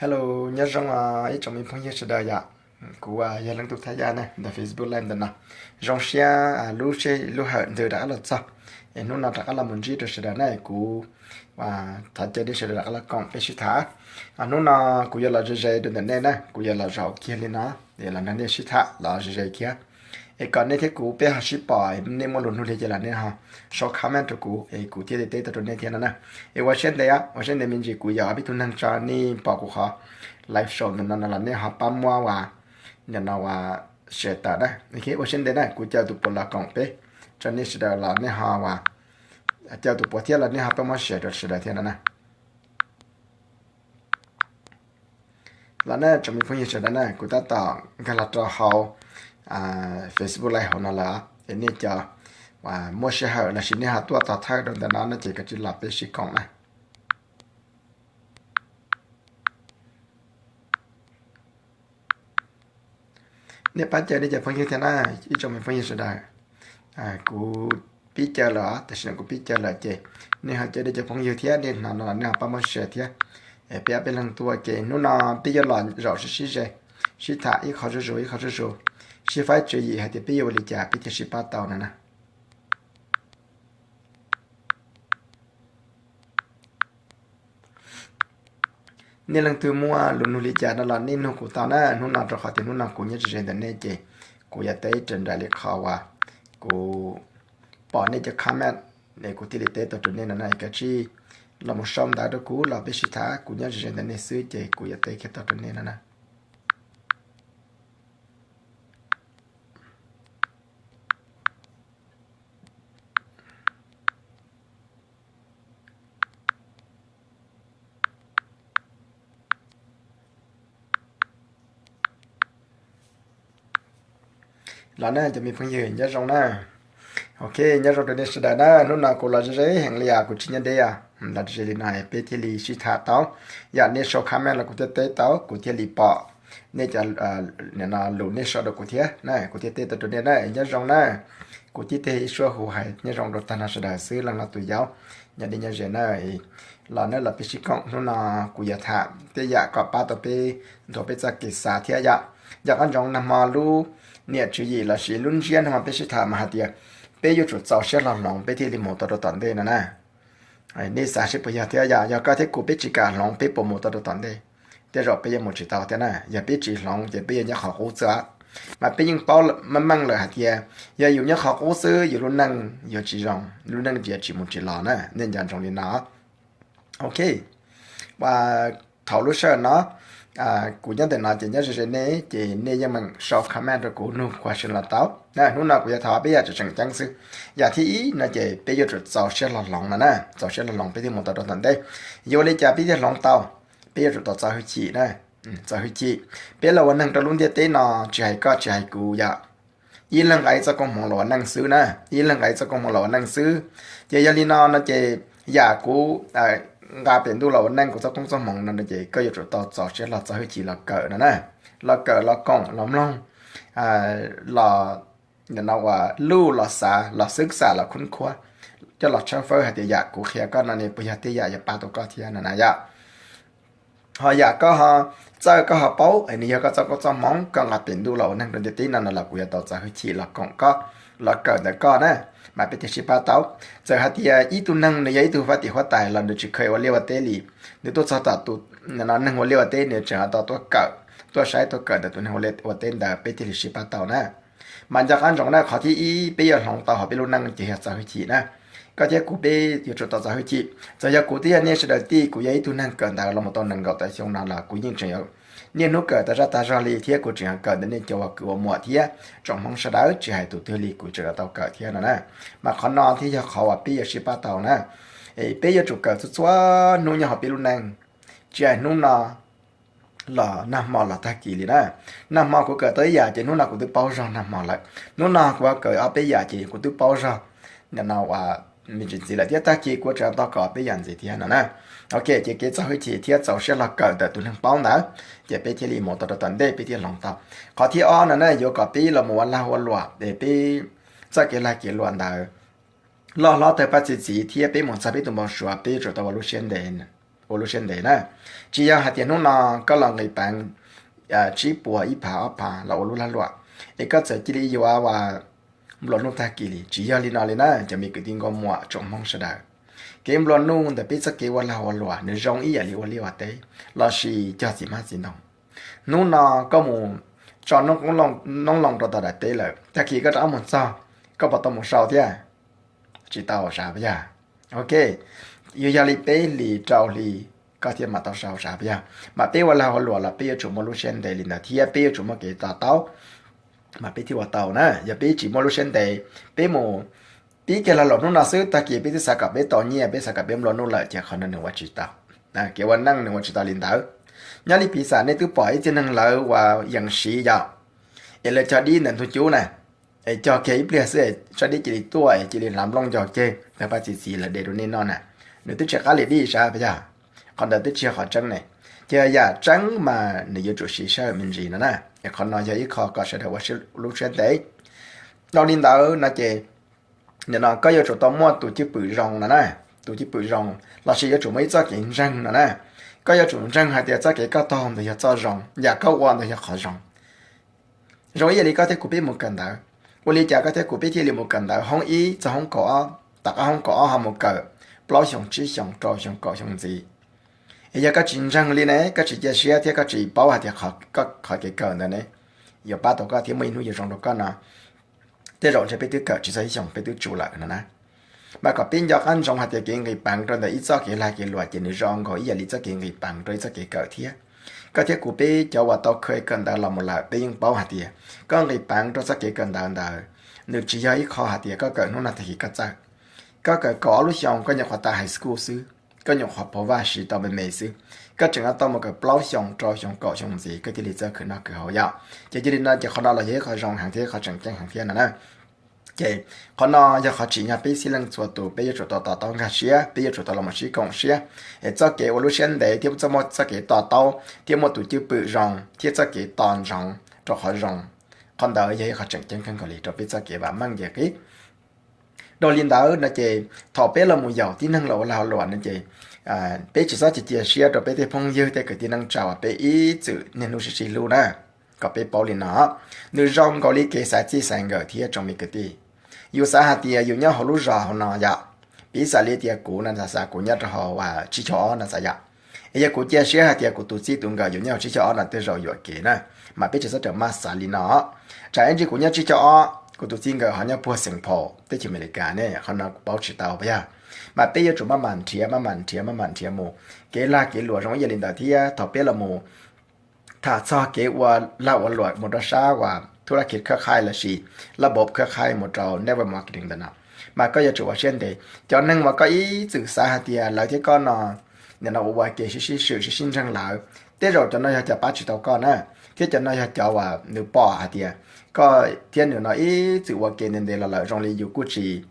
Hello, nyob zoo ib tsoom me phooj ywg sawv daws yom. Kuv yog Leej Tub Thaj Yaj na, ntawm Facebook Live ntawm no. Zoo siab lub sij lub hawm ntws rov qab los txog, es hnub no rov qab los mus ntsib rau sawv daws na. Kuv thov caw nej sawv daws rov qab los koom peb sib tham. Hnub no kuv yuav los ze ze rau ntawm nej na, kuv yuav los zaum kiag li no, es los nrog nej sib tham los ze ze thiab. Es kom nej thiab kuv peb ho sib pom, nej muaj lus nug li ces los nej ho sau comment rau kuv es kuv thiaj li teb tau rau nej thiab no na. Es ua siab ntev, ua siab ntev me ntsis kuv yog ob peb tug neeg tso nej pom kuv qhov live show ntawm no no los nej ho pab muab ua, ntawm no ua share tawm na. Ua siab ntev na, kuv caw tus puav los koom peb, tso nej sawv daws los nej ho ua, caw tus puav thiab los nej ho pab muab share rau sawv daws thiab no na. Los na tsoom me phooj ywg sawv daws na, kuv tab tom nkag los rau hauv Facebook Live hauv no lawm, es nej cov uas muaj sij hawm los sis nej ho tuaj tog thawj rau ntawm no no ces kav tsij los peb sib koom na. Nej pab caw nej cov phooj ywg thiab na, ib tsoom me phooj ywg sawv daws. Kuv pib caw lawm, tam sim no kuv pib caw lawm ces nej ho caw nej cov phooj ywg thiab nej hnov no los nej ho pab muab share thiab. Peb ob peb leeg tuaj ces hnub no peb yuav los zaum sib sib ze, sib tham ib qho zuj zus ib qho zuj zus, sib faib tswv yim hais tias peb yuav ua li cas peb thiaj sib pab tau no na. Nej leej twg muaj lus nug li cas no los nej nug kuv tau na hnub no, rau qhov tias hnub no kuv nyob ze ze ntawm nej ces kuv yuav teb raws nraim li qhov uas kuv pom nej cov comment, es kuv thiaj li teb tau rau nej no na. Kav tsij los mus sau ntawv rau kuv los peb sib tham, kuv nyob ze ze ntawm nej xwb ces kuv yuav teb kiag tau rau nej no na. Los na cov me phooj ywg, nyob zoo na. Ok, nyob zoo rau nej sawv daws na, hnub no kuv los ze ze heev li os, kuv tsis nyob deb os, los ze li no peb thiaj li sib tham tau. Yog nej sau comment los kuv thiaj teb tau, kuv thiaj li pom nej cov, no lus nej sau rau kuv thiab na, kuv thiaj teb tau rau nej na, nyob zoo na. Kuv tib teg ib suab hu hais nyob zoo rau tag nrho sawv daws xwb, leej no tus yau nyob deb nyob ze na. Los na los peb sib koom, hnub no kuv yuav tham tej yam kom pab tau peb nthuav peb txoj kev xav thiab yom. Yog qab ntsoov nag hmo lub niam tswv yim los sis lub ntsiab nag hmo peb sib tham mas hais tias peb yuav tsum txaus siab hlo hloov peb thiaj li mus tau rau tom ntej no na. Nej xav seb puas yog thiab yom, yog koj thiab kuv peb tsis kam hloov peb puas mus tau rau tom ntej? Tej zaum peb yuav mus tsis tau thiab na, yog peb tsis hloov ces peb yuav nyob qhov qub xwb. Mas peb yeej paub meej meej lawm hais tias yog yus nyob qhov qub xwb yus lub neej yuav tsis zoo, lub neej yuav tsis mus tsis los na, nej nco ntsoov li no. Ok, thaum lub sij hawm no kuv nyob ntawm no ces nyob ze ze nej ces nej yeej meem sau comment rau kuv nug question los tau. Hnub no kuv yuav thov peb yam tseem ceeb xwb. Yam thib ib no ces peb yuav tsum txaus siab hlo hloov no na, txaus siab hlo hloov peb thiaj mus tau rau tom ntej. Yuav ua li cas peb thiaj hloov tau? Peb yuav tsum tau txo hwj chim na, txo hwj chim. Peb los ua neeg rau lub ntiaj teb no tsis hais koj tsis hais kuv yom, ib leeg nqa ib txoj koob hmoov los ua neej xwb na, ib leeg nqa ib txoj koob hmoov los ua neej xwb. Ces yog li no no ces yam kuv nqa pem ntuj los ua neej, kuv txoj koob txoj hmoov no no ces koj yuav tsum tau txaus siab hlo txo hwj chim los kawm no na, los kawm los koom los mloog, los no ua luj los xav los xwb xam los khub khuab, coj los tshawb fawb hais tias yam kuv qhia koj no ne puas yog tej yam yuav pab tau koj thiab no na yom. Ho yam koj ho txawj koj ho paub es nws yog koj txoj koob txoj hmoov, koj nqa pem ntuj los ua neeg rau ntiaj teb no no los kuv yuav tau txo hwj chim los koom koj, los kawm ntawm koj na, mas peb thiaj sib pab tau. Txawm hais tias ib tug neeg nws yog ib tug fab tim huab tais los nws tsis kheev ua liaj ua teb li, nws tuaj txog tom tus no neeg ua liaj ua teb nws tseem tau tuaj kawm, tuaj saib tuaj kawm ntawm tus neeg ua liaj ua teb ntawd peb thiaj li sib pab tau na. Mas nco qab ntsoov na, qhov thib ib peb yuav hloov tau hauv peb lub neej ces yog txo hwj chim na. Koj thiab kuv peb yuav tsum tau txo hwj chim. Txawm yog kuv twb yog nej sawv daws tij, kuv yog ib tug neeg kawm ntawv los mus tau nees nkaum tawm xyoo no los kuv yeej tseem niaj hnub kawm tau zaj tag zog li thiab kuv tseem kawm ntawm nej cov uas kwv uas muam thiab tsoom hmoob sawv daws tsis hais tus twg li kuv tseem tau kawm thiab no na. Mas qhov no thiaj yog qhov uas peb yuav sib pab tau na. Es peb yuav tsum kawm txhua txhua hnub nyob hauv peb lub neej, tsis hais hnub no los nag hmo los tag kis li na. Nag hmo kuv kawm tau ib yam ces hnub no kuv twb paub zog nag hmo lawm. Hnub no kuv kawm ob peb yam ces kuv twb paub zog no me ntsis ntxiv lawm thiab tag kis kuv tseem tau kawm ob peb yam ntxiv thiab no na. Ok, ces kev txo hwj chim thiab txaus siab hlo kawm ntawm tus neeg paub ntawd ces peb thiaj li mus tau rau tom ntej, peb thiaj hloov tau. Qhov thib ob no na yuav kom peb los mus ua lag ua luam es peb txoj kev lag kev luam ntawd loj hlob tawg paj txi txiv thiab peb mus txog peb tus npau suav peb yuav tsum tau ua lub siab ntev. ua lub siab ntev na. Tsis yog hais tias hnub no koj los nqis peev tsib puas ib phav ob phav los ua lub lag luam, es koj txawm cia li yuav ua nplua nuj tag kis li. Tsis yog li no li na cov me kwv tij nkauj muam tsoom Hmoob sawv daws. Kev nplua nuj ntawm peb txoj kev ua lag ua luam nws zoo ib yam li ua liaj ua teb lossis cog txiv hmab txiv ntoo. Hnub no koj mus tso noob loo rau tom daim teb lawm, tag kis koj rov qab mus txog, koj puas tau mus sau thiab? Tsis tau sav puas yog? Ok, yog yog li peb hlis rau hli koj thiaj mam tau sau sav puas yog? Mas peb ua lag ua luam los peb yuav tsum muaj lub siab ntev li ntawd thiab peb yuav tsum muaj kev to taub mas peb thiaj ua tau na. Yog peb tsis muaj lub siab ntev, peb mus pib kiag lag luam hnub no xwb, tag kis peb twb xav kom peb tau nyiaj, peb xav kom peb nplua nuj lawm ces qhov no nws ua tsis tau. Kev ua neej nws ua tsis tau li ntawd. Nyob li piv xam nej twb pom ib txhia neeg lawv uas yees siv yom, es lawv cog dib ntawm ntug cub na, es cog kiag ib pliag xwb es tsab dib cia li tuaj es cia li hlav nplooj ncaug ceg tawg paj txi txiv lawv de rau nej noj na. Nws twb tsis qab li dib sav puas yog? Qhov ntawd twb tsis yog qhov tseeb ne. Ces yam tseeb mas nws yuav tsum siv sij hawm me ntsis no na. Es qhov no yog ib qho kom sawv daws ua lub siab ntev. Dhau li ntawd no ces nim no koj yuav tsum tau muaj tus cwj pwm zoo no na, tus cwj pwm zoo, lossis yuav tsum muaj ib txoj kev ntseeg no na. Koj yuav tsum ntseeg hais tias txoj kev koj taug ntawd yog txoj zoo, yam koj ua ntawd yog qhov zoo. Zoo ib yam li koj thiab kuv peb mus kawm ntawv, ua li cas koj thiab kuv peb thiaj li mus kawm ntawv hoob ib txog hoob kaum ob, tom qab hoob kaum ob ho mus kawm plaub xyoos tsib xyoos rau xyoo kaum xyoo ntxiv? Es yog koj tsis ntseeg li ne, koj tsis cia siab thiab koj tsis paub hais tias qhov kev kawm ntawd ne yuav pab tau koj thiab muaj ib hnub yuav zoo rau koj no, tej zaum ntshe peb twb kawm tsis txog ib xyoos peb twb tsum lawm no na. Mas kom peb nco qab ntsoov hais tias kev nqis peev rau ntawm ib txoj kev lag kev luam ces nws zoo nkaus ib yam li txoj kev nqis peev rau ib txoj kev kawm thiab. Koj thiab kuv peb cov uas tau kha kawm ntawv los mus lawm peb yeej paub hais tias koj nqis peev rau txoj kev kawm ntawv ntawd, nws tsis yog ib qho hais tias koj kawm hnub no tag kis koj txawj. Koj kawm kaum ob lub xyoos koj nyuam qhuav tau high school xwb, koj nyuam qhuav phov vaj siv tau me me xwb, koj tseem yuav tau mus kawm plaub xyoos rau xyoo kaum xyoo ntxiv koj thiaj li txawj khwv noj khwv haus yom. Ces yog li no ces qhov no los yog ib qho zoo heev thiab ib qho tseem ceeb heev thiab no na. Ces qhov no yog qhov tsim nyog peb txhua leej txhua tus peb yuav tsum tau to taub nkag siab, peb yuav tsum tau los mus sib koom siab, es txoj kev ua lub siab ntev thiab txoj muaj txoj kev to taub thiab muaj tus cwj pwm zoo thiab txoj kev to ntsoov rau qhov zoo, qhov ntawd yog ib qho tseem ceeb kawg nkaus li rau peb txoj kev vam meej yam qib. Dhau li ntawd no ces thaum peb los mus yaum tib neeg los ua lag ua luam no ces peb tsis txhob cia cia siab rau peb tej phooj ywg tej kwv tij neej tsa uas peb ib txwm niaj hnub sib sib hlub na. Kom peb paub li no, nws zoo nkaus li kev xaiv txij xaiv nkawm thiab tsoom me kwv tij. Yus xav hais tias yus nyob hauv lub zos hauv no yom, piv xam li tias kuv no xav xav kuv nyob rau hauv tsib caug ob no xav yom, es yog kuv cia siab hais tias kuv tus txij tus nkawm yuav nyob hauv tsib caug ob no tej zaum yuam kev na, mas peb tsis txhob rawm maj xav li no. Tsam ib ntsis kuv nyob tsib caug ob kuv tus txij nkawm ho nyob puag Saint Paul teb chaws Amelikas ne, qhov no kuv paub tsis tau puas yog? Mas peb yuav tsum maj mam nrhiav maj mam nrhiav maj mam nrhiav mus, kev lag kev luam zoo ib yam li ntawd thiab. Thaum peb los mus tham txog kev ua lag ua luam mus rau sab uas thub laj khiv khab khaij lossis laj npauv khab khaij mus rau network marketing ntawm no, mas koj yuav tsum ua siab ntev. Cov neeg uas koj ib txwm xav hais tias lawv thiab koj no nim no ua ua ke sib sib swm sib sib ntseeg lawm, tej zaum cov no yog cov pab tsis tau koj na, thiab cov no yog cov uas nws pom hais tias koj thiab nws no ib txwm ua ke ntev ntev los lawm zoo li yus kuj tsis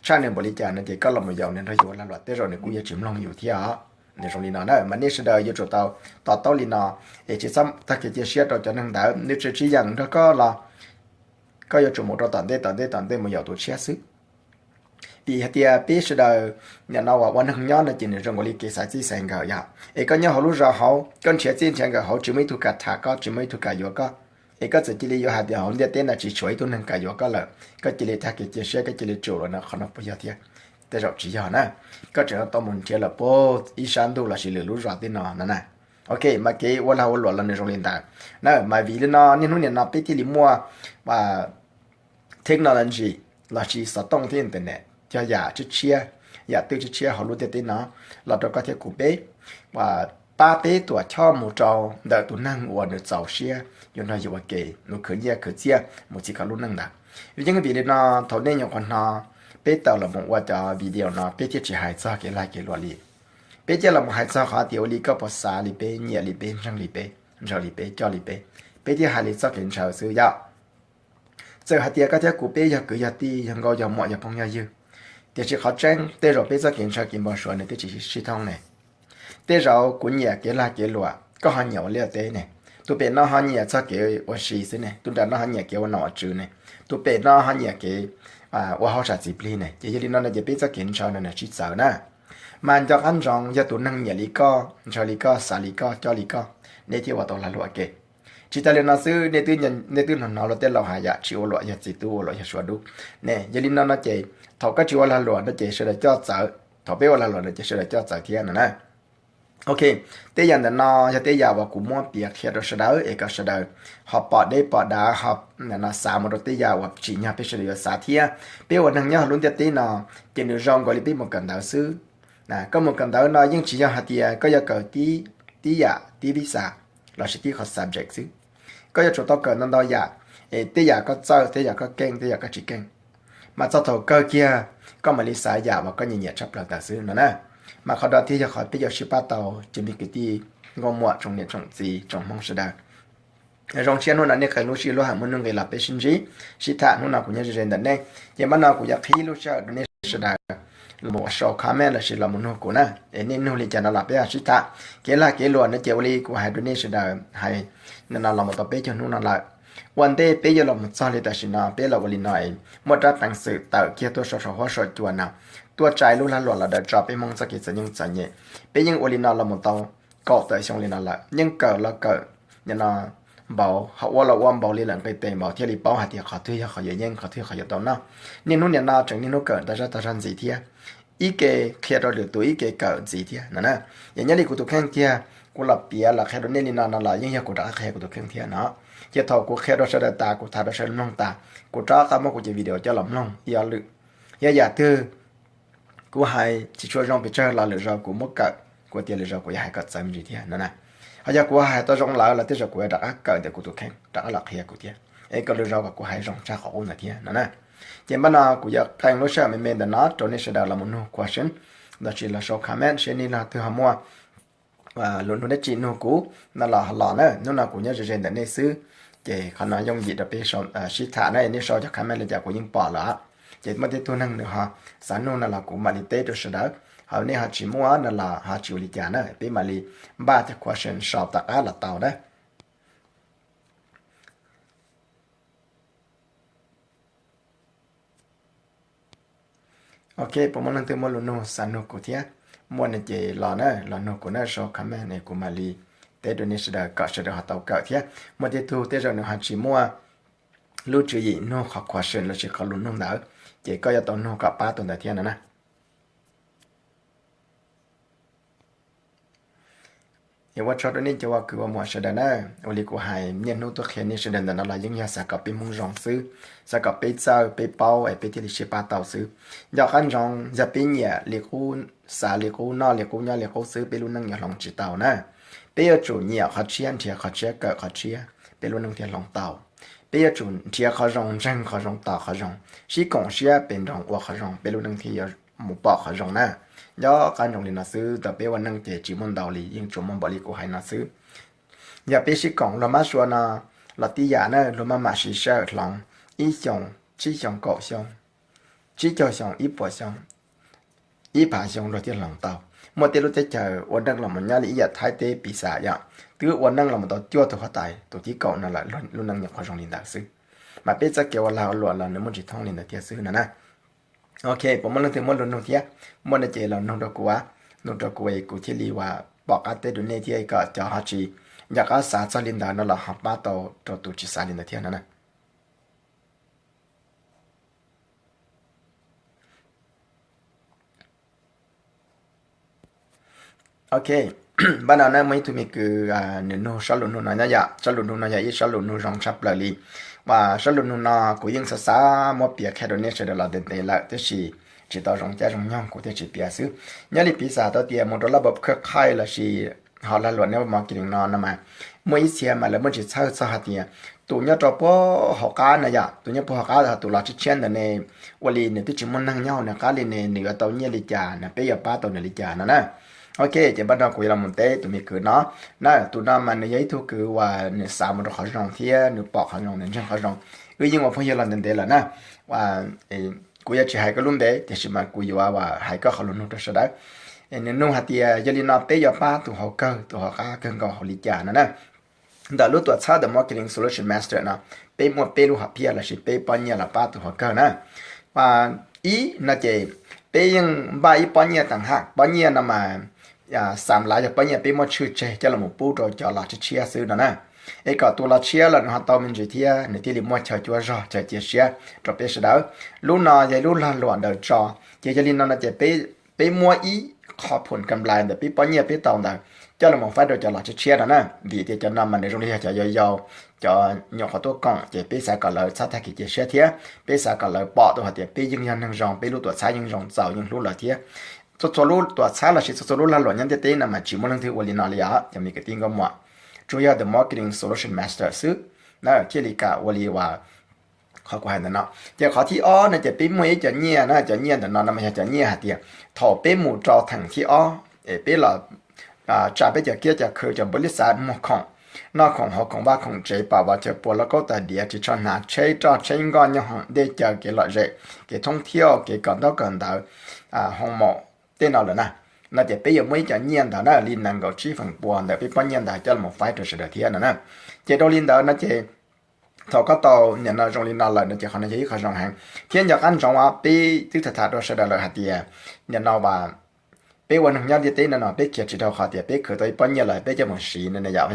tshaj nws npaum li cas no ces koj los mus yaum nws nrog yus ua lag luam tej zaum nws kuj yuav tsis mloog yus thiab os. Nws zoo li no na, mas nej sawv daws yuav tsum tau to taub li no, es tsis txhob tag kev cia siab rau cov neeg ntawd, nws tseem tsis yeem nrog koj los koj yuav tsum mus rau tom ntej tom ntej tom ntej mus yaum tus tshiab xwb. Vim hais tias peb sawv daws nim no uas ua neeg nyob no ces nws zoo nkaus li kev xaiv txij xaiv nkawm yom. Es koj nyob hauv lub zos hauv koj nrhiav txij nrhiav nkawm hauv tsis muaj ib tug kam tham koj tsis muaj ib tug kam yuav koj, es koj txawm cia li yuav hais tias hauv ntiaj teb no tsis tshuav ib tug neeg kam yuav koj lawm, koj cia li tag kev cia siab koj cia li tsum lawm no qhov no puas yog thiab? Tej zaum tsis yog na. Koj tseem tau mus nrhiav lawm puag ib sab ntuj lossis lwm lub zos tej no no na. Ok, mas kev ua lag ua luam los nws zoo li ntawd na. Mas vim li no niaj hnub nim no peb thiaj li muaj technology lossis xov tooj thiab internet, cov yam tshiab tshiab, yam twj tshiab tshiab hauv lub ntiaj teb no los rau koj thiab kuv peb, pab peb tuam choj mus rau ntawm tus neeg uas nws txaus siab yuav nrog yus ua ke mus khwv nyiaj khwv txiaj mus txhim kho lub neej ntawd. Vim yeej vim li no thaum nej nyuam qhuav hnov peb tawm los mus ua cov video no peb thiaj tsis hais txog kev lag kev luam li. Peb thiaj los mus hais txog qhov tias ua li koj puas xav li peb, nyiam li peb, ntseeg li peb, ntshaw li peb, coj li peb, peb thiaj hais li txoj kev ntshaw xwb yom. Txawm hais tias koj thiab kuv peb yog kwv yog tij, yog nkauj yog muam, yog phooj yog ywg, tiam sis qhov tseeb tej zaum peb txoj kev ntshaw kev npau suav nws twb tsis sib thooj ne. Tej zaum kuv nyiam kev lag kev luam, koj ho nyiam ua liaj teb ne. Tus pem no ho nyiam txog kev ua si xwb ne, tus nram no ho nyiam kev ua nom ua tswv ne, tus pem no ho nyiam kev ua hauj sam txiv plig ne. Ces yog li no no ces peb txoj kev ntshaw no nws sib txawv na. Mas nco qab ntsoov yog tus neeg nyiam li koj, ntshaw li koj, xav li koj, coj li koj, nej thiaj ua tau lag luam ke. Tsis tas li no xwb, nej twb hnov hnov luag tej laus hais yam tsis ua luam yog txiv tub, ua luam yog suav dub ne. Yog li no no ces thaum koj tsis ua lag luam no ces sawv daws coj txawv, thaum peb ua lag luam no ces sawv daws coj txawv thiab no na. Ok, tej yam ntawm no yog tej yam uas kuv muab piav qhia rau sawv daws es kom sawv daws ho pom deb pom dav ho xav mus rau tej yam uas tsim nyog peb sawv daws yuav xav thiab. Peb ua neeg nyob hauv lub ntiaj teb no ces nws zoo nkaus li peb mus kawm ntawv xwb. Koj mus kawm ntawv no yeej tsis yog hais tias koj yuav kawm tib yam tib vib xas lossis tib qhov subject xwb. Koj yuav tsum tau kawm ntau ntau yam, es tej yam koj txawj, tej yam koj keej, tej yam koj tsis keej, mas txog thaum kawg kiag koj mam li xav yam uas koj nyiam nyiam tshaj plaws ntawd xwb no na. Mas qhov no thiaj yog qhov peb yuav sib pab tau cov me kwv tij nkauj muam tsoom niam tsoom txiv tsoom Hmoob sawv daws. Zoo siab hnub no nej qee lub sij hawm muaj nuj nqis los peb sib ntsib sib tham. Hnub no kuv nyob ze ze ntawm nej, ces mam no kuv yuav qhib lub sij hawm rau nej sawv daws los mus sau comment lossis los mus nug kuv na. Es nej nug li cas no los peb ho sib tham. Kev lag kev luam no ces ua li kuv hais rau nej sawv daws hais no los mus tau peb caug hnub no lawm. Ua ntej peb yuav los mus txog li tam sim no, peb los ua li no es muaj rab peev xwm tawm kiag tuaj saum huab saum cua no, tuaj tsa lub lag luam los daws tso peb Hmoob txoj kev txom nyem txom nyem. Peb yeej ua li no los mus tau kaum tawm xyoo li no lawm, yeej kawm los kawm no npaum, ho ua los ua npaum li lawm nqi tes npaum thiaj li paub hais tias qhov twg yog qhov yuav yeej, qhov twg yog qhov yuav tau noj. Niaj hnub nim no tseem niaj hnub kawm tag zaj tag zog ntxiv thiab. Ib ke qhia rau lwm tus ib ke kawm ntxiv thiab no na. Yog nyob li kuv tus kheej tiag, kuv los piav los qhia rau nej li no no los yeej yog kuv rov qab qhia kuv tus kheej thiab no. Ces thaum kuv qhia rau sawv daws tas, kuv tham rau sawv daws mloog tas, kuv rov qab muab kuv cov video coj los mloog ib ob lwm. Yog yam twg kuv hais tsis tshua zoo pes tsawg los lwm zaus kuv muab kawm, kuv tias lwm zaus kuv yuav hais kom txawv me ntsis thiab no na. Ho yog kuv hais tau zoo lawm los tej zaum kuv yuav rov qab kawm ntawm kuv tus kheej rov qab los qhia kuv thiab, es kom lwm zaus kom kuv hais zoo tshaj qhov qub ntawd thiab no na. Ces mam no kuv yuav qee lub sij hawm me me ntawm no rau nej sawv daws los mus nug question lossis los sau comment seb nej leej twg ho muaj lus nug dab tsi nug kuv no los ho los na. Hnub no kuv nyob ze ze ntawm nej xwb, ces qhov no yooj yim rau peb sib tham na. Nej sau cov comment li cas kuv yeej pom lawm. Ces muaj tej tug neeg nws ho xav nug no los kuv mam li teb rau sawv daws, ho nej ho tsis muaj no los ho tsis ua li cas na, peb mam li npaj cov question sau tom qab los tau na. Ok, puas muaj leej twg muaj lus nug xav nug kuv thiab? Muaj no ces los na, los nug kuv na, sau comment es kuv mam li teb rau nej sawv daws kom sawv daws ho tau kawm thiab. Muaj tej tug tej zaum nws ho tsis muaj lub tswv yim nug qhov question lossis qhov lus nug ntawd, ces koj yuav tau nug kom pab tus ntawd thiab no na. Es ua tsaug rau nej cov ua kwv ua muam sawv daws na. Ua li kuv hais niaj hnub tuaj qhia nej sawv daws ntawm no los yeej yog xav kom peb Hmoob zoo xwb, xav kom peb txawj peb paub es peb thiaj li sib pab tau xwb. Nco qab ntsoov, yog peb nyiam li qub, xav li qub, noj li qub, nyob li qub xwb, peb lub neej yuav hloov tsis tau na. Peb yuav tsum nyiam qhov tshiab, nrhiav qhov tshiab, kawm qhov tshiab, peb lub neej thiaj hloov tau. Peb yuav tsum nrhiav qhov zoo, ntseeg qhov zoo, tos qhov zoo, sib koom siab pem nroos ua qhov zoo, peb lub neej thiaj yuav mus pom qhov zoo na. Nco qab ntsoov li no xwb, tau peb ua neej ces tsis muaj ntau li, yeej tsuas muaj npaum li kuv hais no xwb. Yog peb sib koom, luag mab sua no los tib yam na, luag maj mam siv sij hawm hloov ib xyoos, tsib xyoos, kaum xyoo, tsib caug xyoo, ib puas xyoo, ib phav xyoo luag thiaj hloov tau. Muaj tej lub teb chaws ua neej los mus nyob li ib yam Thaib teb piv xam yom, twb ua neej los mus tau cuaj tus huab tais, tus thib kaum no lawm, lub neej nyuam qhuav zoo li ntawd xwb. Mas peb txoj kev ua lag ua luam los nws muaj tsis thoob li ntawd thiab xwb no na. Ok, puas muaj leej twg muaj lus nug thiab? Muaj no ces los nug rau kuv, nug rau kuv es kuv thiaj li ua pom qab teb rau nej thiab, kom cov ho tsis nco qab xav txog li ntawd no los ho pab tau rau tus tsis xav li ntawd thiab no na. Ok, npaj no na muaj ib tug me kwv nws nug sab lus nug no nyob yom, sab lus nug no yog ib sab lus nug zoo tshaj plaws li. Uas sab lus nug no kuv yeej xav xav muab piav qhia rau nej sawv daws los ntev ntev lawm tiam sis tsis tau zoo caij zoo nyoog kuv thiaj tsis piav xwb. Nyob li piv xam tau tias mus rau laj bab khawb khaij lossis ho lag luam network marketing no no mas muaj ib txhia mas lawv muaj tsis txhawj txog hais tias tus nyob rau puag hauv qab na yom, tus nyob puag hauv qab tus los tshiab tshiab ntawd ne, ua li nws twb tsis muaj neeg nyob hauv nws qab li ne, nws yuav tau nyiaj li cas na, peb yuav pab tau nws li cas no na. Ok, ces npaj no kuv yuav los mus teb tus me kwv no na. Tus no mas nws yog ib tug kwv uas nws xav mus rau qhov zoo thiab nws pom qhov zoo, nws ntseeg qhov zoo. Wb yeej ua phooj ywg los ntev ntev lawm na. Kuv yuav tsis hais koj lub npe tiam sis mas kuv yuav hais koj qhov lus nug rau sawv daws. Nws nug hais tias yog li no peb yuav pab tus hauv kawg, tus hauv qab kawg nkaus hauv li cas no na. Ntawm lub tuam txhab The Marketing Solution Master no, peb muaj peb lub hom phiaj lossis peb pob nyiaj los pab tus hauv kawg na. Ib no ces peb yeej npaj ib pob nyiaj tag haj, pob nyiaj no mas xam lav yog pob nyiaj peb muab tshwj tseg coj los pub rau cov los tshiab tshiab xwb no na. Es kom tus los tshiab los nws ho tau me ntsis thiab nws thiaj li muaj chaw cuab zog chaw cia siab rau peb sawv daws. Lub no yog lub lag luam ntawm tso, ces yog li no no ces peb muab ib qho phum kam lais ntawm peb pob nyiaj peb tau ntawd coj los faib rau cov los tshiab tshiab no na. Vim tias cov no mas nws zoo li yog cov yau yau, cov nyuam qhuav tuaj koom, ces peb xav kom lawv txhob tag kev cia siab thiab peb xav kom lawv pom tau hais tias peb yeej yog neeg zoo, peb lub tuam txhab yeej zoo txaus yeej hlub lawv thiab. Txhua txhua lub tuam txhab lossis txhua txhua lub lag luam nyob ntiaj teb no mas tsis muaj leej twg ua li no li os cov me kwv tij nkauj muam, tsuas yog the marketing solution master xwb na thiaj li kam ua li uas qhov kuv hais ntawm no. Ces qhov thib ob no ces peb muaj ib cov nyiaj na, cov nyiaj ntawm no no mas yog cov nyiaj hais tias thaum peb mus rau theem thib ob es peb los tsa peb cov kiab cov khw, cov npaum li xav muag khoom, noj khoom haus khoom vaj khoom tsev, pam vas chaw puas, lauj kaub tais diav, ris tsho hnav, tsheb roj tsheb nkoj, nyooj hoom, dej cawv, kev lom zem, kev thoob thiab kev kawm ntaub kawm ntawv, hoo maum tej no lawm na, no ces peb yuav muab ib cov nyiaj ntawd na li nees nkaum tsib feem pua ntawm peb pob nyiaj ntawd coj los faib rau sawv daws thiab no na. Ces dhau li ntawd no ces thaum koj tau nim no zoo li no lawm no ces qhov no yog ib qho zoo heev thiab nco qab ntsoov os, peb twb tham tham rau sawv daws lawm hais tias nim no as peb ua neeg nyob ntiaj teb no no peb khiav tsis dhau qhov tias peb khwv tau ib pob nyiaj lawm peb coj mus siv no na yom.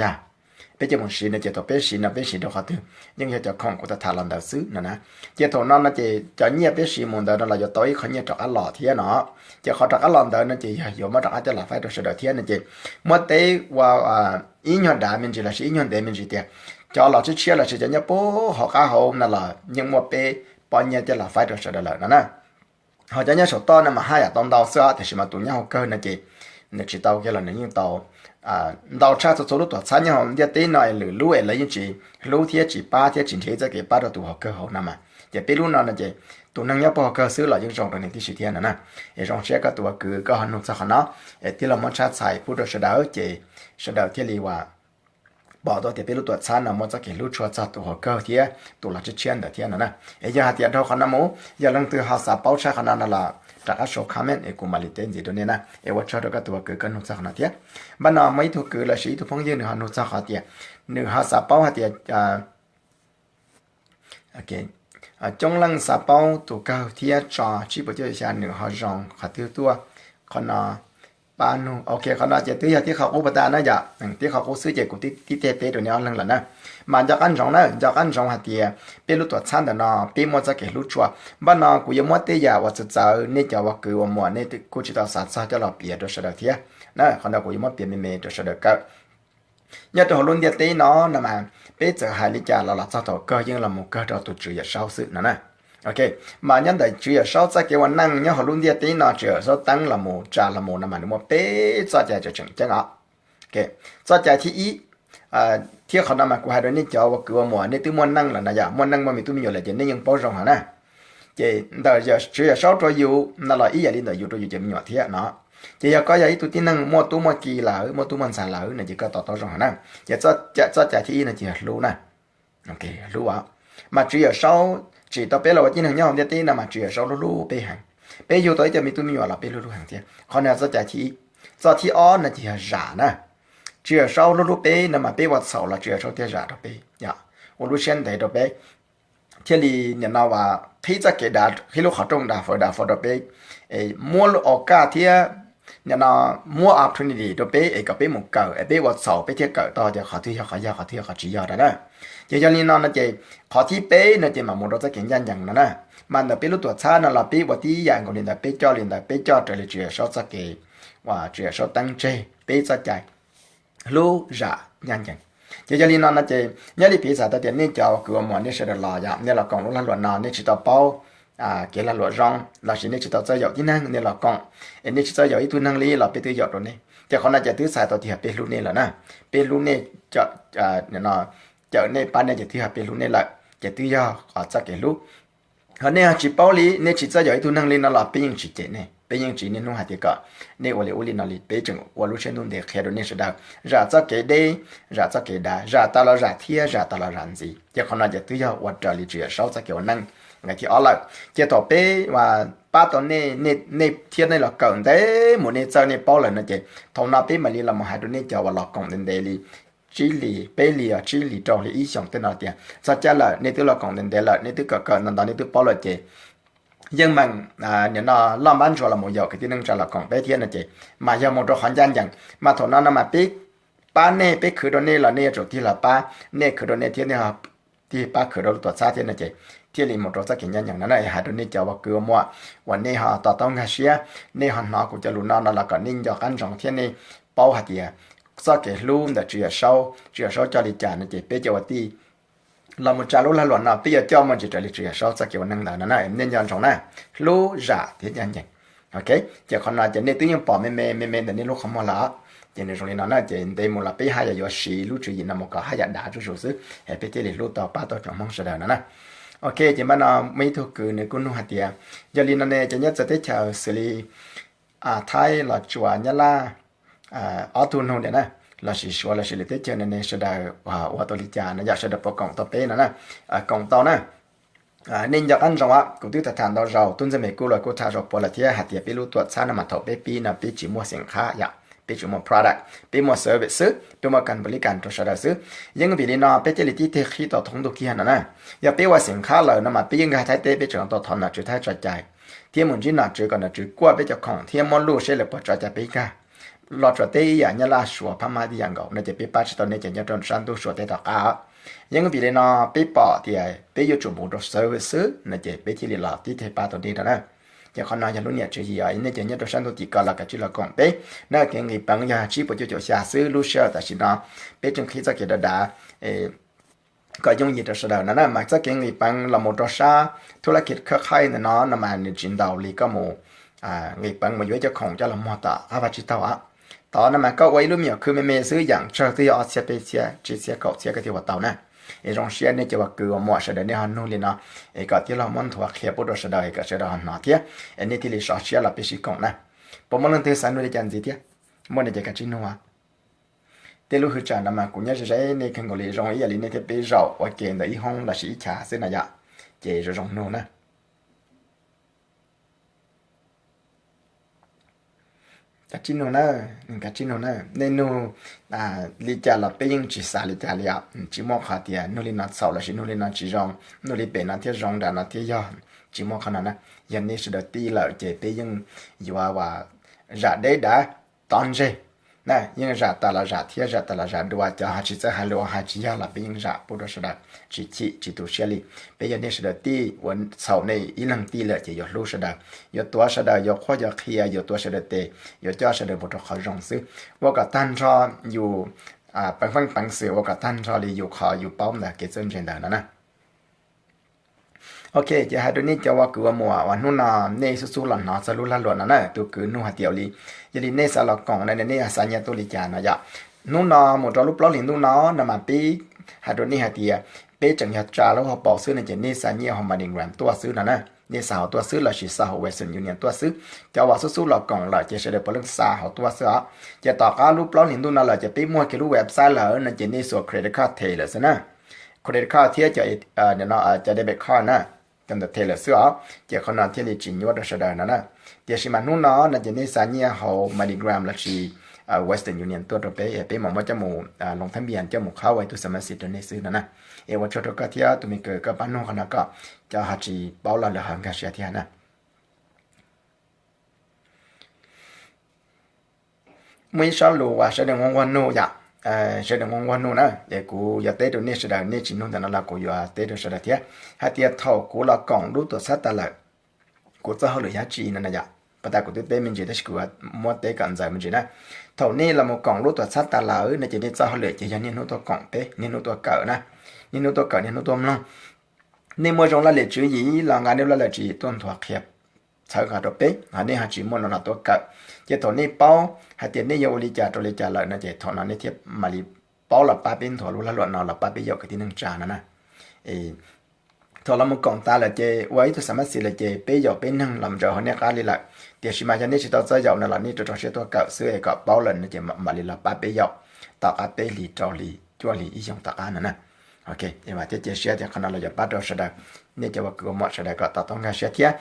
Peb coj mus siv no ces thaum peb siv no peb siv rau qhov twg, yeej yog cov khoom kuv tham tham los ntawd xwb no na. Ces thaum no no ces cov nyiaj peb siv mus ntawd no los yuav tau ib qho nyiaj rov qab los thiab no. Ces qhov rov qab los ntawd no ces yog yuav muab rov qab coj los faib rau sawv daws thiab no ces muab teb ua ib nyuag dav me ntsis lossis ib nyuag ntev me ntsis tias cov los tshiab tshiab lossis cov nyob puag hauv qab hauv no los yeej muaj peb pob nyiaj coj los faib rau sawv daws lawm no na. Ho cov nyob saum toj no mas haj yam tau ntau xwb os, tiam sis mas tus nyob hauv kawg no ces nws tsis tau kiag los nws yeej tau ntau tshaj txhua txhua lub tuam txhab nyob hauv ntiaj teb no es lwm lub es lawv yeej tsis hlub thiab tsis pab thiab tsis nrhiav txoj kev pab rau tus hauv kawg hauv no mas. Ces peb lub no no ces tus neeg nyob puag hauv kawg xwb los yeej zoo rau nws tib si thiab no na. Es zoo siab koj tus ua kwv koj ho nug txog qhov no es tij laug muab tshab txhais pub rau sawv daws ces sawv daws thiaj li uas pom tau tias peb lub tuam txhab no muaj txoj kev hlub tshua txog tus hauv kawg thiab tus los tshiab tshiab ntawd thiab no na. Es yog hais tias dhau qhov no mus yog leej twg ho xav paub tshaj qhov no no los rov qab sau comment es kuv mam li teb ntxiv rau nej na. Es ua tsaug rau koj tus ua kwv koj nug txog qhov no thiab. Npaj no muaj ib tug kwv lossis ib tug phooj ywg nws ho nug txog qhov tias nws ho xav paub hais tias coob leej xav paub tus kawg thiab tso tsib puas cuaj xya nws ho zoo qhov twg tuaj. Qhov no pab nug, ok, qhov no ces twb yog tib qhov qub puas tas na yom, tib qhov qub xwb ces kuv tib teb teb rau nej ob leeg lawm na. Mas nco qab ntsoov na, nco qab ntsoov hais tias peb lub tuam txhab ntawm no peb muaj txoj kev hlub tshua. Npaj no kuv yuav muab tej yam uas txawv txawv nej cov ua kwv ua muam nej kuj tsis tau xav txog coj los piav rau sawv daws thiab na. Qhov no kuv yuav muab piav me me rau sawv daws kawm. Nyob rau hauv lub ntiaj teb no no mas peb txawm hais li cas los los txog thaum kawg yeej los mus kawg rau tus Tswv Yawm Saub xwb no na. Ok, mas nyob ntawm Tswv Yawm Saub txoj kev ua neej nyob hauv lub ntiaj teb no Tswv Yawm Saub teeb los mus tsa los mus no mas nws muaj peb txoj cai tseem ceeb os. Txoj cai thib ib, thiab qhov no mas kuv hais rau nej cov ua kwv ua muam nej twb muaj neej lawm no yom, muaj neej muaj me tub me nyuam lawm ces nej yeej paub zoo heev na. Ces ntawm Tswv Yawm Saub rau yus no los ib yam li ntawm yus rau yus cov me nyuam thiab no. Ces yog koj yog ib tug tib neeg muaj tub muaj ki lawm, muaj tub muaj ntxhais lawm no ces koj to taub zoo heev na. Ces txoj cai thib ib no ces yog hlub na. Hlub, mas Tswv Yawm Saub tsim tau peb los ua tib neeg nyob hauv ntiaj teb no mas Tswv Yawm Saub hlub hlub peb heev. Peb yug tau ib co me tub me nyuam los peb hlub hlub heev thiab. Qhov no txoj cai thib ib. Txoj thib ob no ces yog zam na. Tswv Yawm Saub hlub hlub peb no mas peb ua txhaum los Tswv Yawm Saub thiaj zam rau peb, ua lub siab ntev rau peb, thiaj li nim no as qhib txoj kev dav, qhib lub qhov rooj dav fawv dav fawv rau peb, muab lub au kaj thiab nim no muab opportunity rau peb es kom peb mus kawm es peb ua txhaum peb thiaj kawm tau tias qhov twg yog qhov yog, qhov twg yog qhov tsis yog rau na. Ces yog li no no ces qhov thib peb no ces mam mus rau txoj kev ncaj ncees no na. Mas ntawm peb lub tuam txhab no los peb ua tib yam nkaus li ntawd, peb coj li ntawd, peb coj raws li Tswv Yawm Saub txoj kev uas Tswv Yawm Saub teeb tseg peb txoj cai hlub zam ncaj ncees. Ces yog li no no ces nyob li piv xam tau tias nej cov kwv ua muam nej sawv daws los yom, nej los koom lub lag luam no nej tsis tau paub kev lag luam zoo lossis nej tsis tau txawj yaum tib neeg nej los koom, es nej tsis txawj yaum ib tug neeg li los peb twb yaum rau nej. Ces qhov no ces twb txhais tau tias peb hlub nej lawm na. Peb hlub nej, cawm nej pab nej ces twb yog peb hlub nej lawm, ces twb yog txoj kev hlub. Ho nej tsis paub li, nej tsis txawj yaum ib tug neeg li no los peb yeej tsis cem nej, peb yeej tsis niaj hnub hais tias kom nej ua li ub li no li, peb tseem ua lub siab ntuj ntev qhia rau nej sawv daws zam txoj kev deb, zam txoj kev dav, zam tas los zam thiab zam tas los zam ntxiv. Ces qhov no ces twb yog ua raws li Tswv Yawm Saub txoj kev ua neej nqe thib ob lawm. Ces thaum peb pab tau nej, nej thiab nej los kawm ntev mus nej txawj nej paub lawm no ces thaum no peb mam li los mus hais rau nej cov uas los koom ntev ntev li tsib hlis peb hlis os, tsib hlis rau hli ib xyoos tej no tias txog caij lawm nej twb los koom ntev ntev lawm, nej twb kawm kawm ntau ntau nej twb paub lawm ces yeej meem nim no loj npab ntsuas los mus yaum kwv tij neej tsa los koom peb thiab no ces mas yog mus rau qhov ncaj ncees. Mas thaum no no mas peb pab nej, peb khwv rau nej los nej yuav tsum tig los pab, nej khwv rau nej thiab nej tig pab khwv rau lub tuam txhab thiab no ces thiaj li mus rau txoj kev ncaj ncees no na. Hais rau nej cov ua kwv ua muam uas nej ho to taub nkag siab, nej ho hnov kuv cov lus no no los kom nej nco qab ntsoov thiab nej paub hais tias txoj kev hlub ntawm Tswv Yawm Saub, Tswv Yawm Saub coj li cas no ces peb cov ua tij los mus tsa lub lag luam no peb yuav coj mus ntsis raws li Tswv Yawm Saub txoj kev ua neej ntawd no na. Nej nco ntsoov na, hlub, zam thiab ncaj ncees. Ok, ces qhov no ces nej twb yeej pom me me me me ntawm nej lub qhov muag lawm. Ces nws zoo li no na, ces ntev mus los peb haj yam yuav siv lub tswv yim no mus kom haj yam dav zuj zus xwb es peb thiaj li hlub tau pab tau tsoom Hmoob sawv daws no na. Ok, ces npaj no muaj ib tug kwv nws kuj nug hais tias, yog li no ne ces nyob txawv teb chaws xws li Thaib, Los Tsuas, Nyab Laj, ob tug nug tias na, lossis Suav lossis lwm teb chaws no ne sawv daws ua tau li cas no, yog sawv daws puas koom tau peb no na? Koom tau na. Nej nco qab ntsoov, kuv twb tham tham ntau zaus, tub ntxawg Mes Kuj los kuj tham zaum puav lawm thiab hais tias peb lub tuam txhab no mas thaum peb pib no peb tsis muaj xeem khab yom, peb tsis muaj product, peb muaj service xwb, peb muaj kas pus lis kas rau sawv daws xwb. Yeej vim li no peb thiaj li tib teg qhib tau thoob ntuj kiag no na. Yog peb ua xeem khab lawm no mas peb yeej nkag Thaib teb peb tseem tau thov nom tswv Thaib tso cai thiab mus ntsib nom tswv kom nom tswv kuaj peb cov khoom thiab muab luj seb lawv puas tso cai peb nkag. Los Tsuas teb ib yam, Nyab Laj, Suav, Phab Mab tib yam nkaus no ces peb pab tsis tau nej ces nyob rau sab ntuj Suav teb tom qab. Yeej vim li no peb pom tias peb yuav tsum mus rau service xwb no ces peb thiaj li los tib teg pab tau nej no na. Ces qhov no yog lub niam tswv yim, nej cov nyob rau sab ntuj tim ko los kav tsij los koom peb na. Kev nqis peev yog tsib puas cuaj caum xya xwb, lub sij hawm tam sim no peb tseem qhib txoj kev dav dav kom yooj yim rau sawv daws no na. Mas txoj kev nqis peev los mus rau sab thub lab khiv khawb qhaib ntawm no no mas nws tsis ntaus li koj mus nqis peev mus yuav ib cov khoom coj los muag tom qab vaj tsib taug. Tod no mas koj ua ib lub me nyuam khw me me xwb, yam tsawg twb yog ob txhiab peb txhiab tsib txhiab kaum txhiab koj thiaj ua tau na. Es zoo siab nej cov ua kwv ua muam sawv daws nej ho nug li no es kom tij laug muab nthuav qhia pub rau sawv daws es kom sawv daws ho hnov thiab es nej thiaj li sov siab los peb sib koom na. Puas muaj leej twg xav nug li cas ntxiv thiab? Muaj no ces kav tsij nug. Tej lub hwv tsam no mas kuv nyob ze ze nej kawg nkaus li, zoo ib yam li nej thiab peb zaum ua ke ntawm ib hoob lossis ib chav xwb no yom, ces zoo zoo nug na. Kav tsij nug na, kav tsij nug na. Nej nug li cas los peb yeej tsis xav li cas li os. Tsis muaj qhov tias nug li no txhaum lossis nug li no tsis zoo, nug li pem no thiaj zoo, nram no thiaj yog, tsis muaj qhov no na. Yog nej sawv daws tij lawm ces peb yeej yuav zam deb dav tob ntseg na, yeej zam tas los zam thiab zam tas los zam dua. Cov ho tsis txawj hais lus hais tsis yog los peb yeej zam pub rau sawv daws, tsis chim tsis tu siab li. Peb yog nej sawv daws tij, ua txhaum nej ib leeg tij lawm ces yuav hlub sawv daws, yuav tuav sawv daws, yuav qhuab yuav qhia, yuav tuav sawv daws tes, yuav coj sawv daws mus rau qhov zoo xwb. Ua kom tag nrho yus peev feej peev xwm, ua kom tag nrho li yus qhov yus paub ntawd kev txawj ntse ntawd no na. Ok, ces hais rau nej cov ua kwv ua muam uas hnub no nej xub xub los hnov txog lub lag luam no na, tus kwv nug hais tias li, yog li nej xav los koom no nej xav nyiaj tuaj li cas no yom. Hnub no mus rau lub plaub hlis ntuj no no mas peb hais rau nej hais tias peb tseem yog tsa lub hauv paus xwb no ces nej xa nyiaj hauv MoneyGram tuaj xwb no na. Nej xa hauv tuaj xwb lossis xa hauv Western Union tuaj xwb. Cov uas xub xub los koom lawm ces sawv daws puav leej xa hauv tuaj xwb os. Ces tom qab lub plaub hlis ntuj no lawm ces peb muaj kiag lub website lawm no ces nej xuas credit card them lawm xwb na. Credit card thiab cov debit card na, cov ntawd them lawm xwb os, ces qhov no thiaj li tsis nyuaj rau sawv daws no na. Tiam sis mas hnub no no ces nej xa nyiaj hauv MoneyGram lossis Western Union tuaj rau peb, peb mam muab coj mus loo thab npias coj mus qhab ua ib tug xa mab xis rau nej xwb no na. Es ua tsaug rau koj thiab tus me kwv, koj pab nug qhov no kom cov ho tsis paub los lawv ho nkag siab thiab na. Muaj ib sob lus uas sawv daws nquag nquag nug yom, sawv daws nquag nquag nug na, es kuv yuav teb rau nej sawv daws, nej tsis nug ntawm no los kuv yuav teb rau sawv daws thiab, hais tias thaum kuv los koom lub tuam txhab tas lawm, kuv txoj hauj lwm yog dab tsi no na yom. Pas tas kuv twb teb me ntsis tab sis kuv muab teb kom ntxaws me ntsis na. Thaum nej los mus koom lub tuam txhab tas lawm no ces nej txoj hauj lwm ces yog niaj hnub tuaj koom peb, niaj hnub tuaj kawm na, niaj hnub tuaj kawm, niaj hnub tuaj mloog. Nej muaj zoo laj lim tswv yim los nqa nej laj lim tswv yim tuaj nthuav qhia txhawb nqa rau peb, ho nej ho tsis muaj no los tuaj kawm. Ces thaum nej paub hais tias nej yuav ua li cas rau li cas lawm no ces thaum no nej thiaj mam li paub los pab peb nthuav lub lag luam no los pab peb yaum kwv tij neej tsa no na. Thaum los mus koom tas lawm ces ua ib tug xa mab xis lawm ces peb yaum peb neeg los ntsaws hauv nej qab li lawm. Tiam sis mas yog nej tsis tau txawj yaum no los nej rau rau siab tuaj kawm xwb es kom paub lawm no ces mam li los pab peb yaum tom qab peb hlis rau hlis cuaj hlis ib xyoos tom qab no na. Ok, thiab cia siab tias qhov no los yuav pab rau sawv daws, nej cov ua kwv ua muam sawv daws kom to taub nkag siab thiab.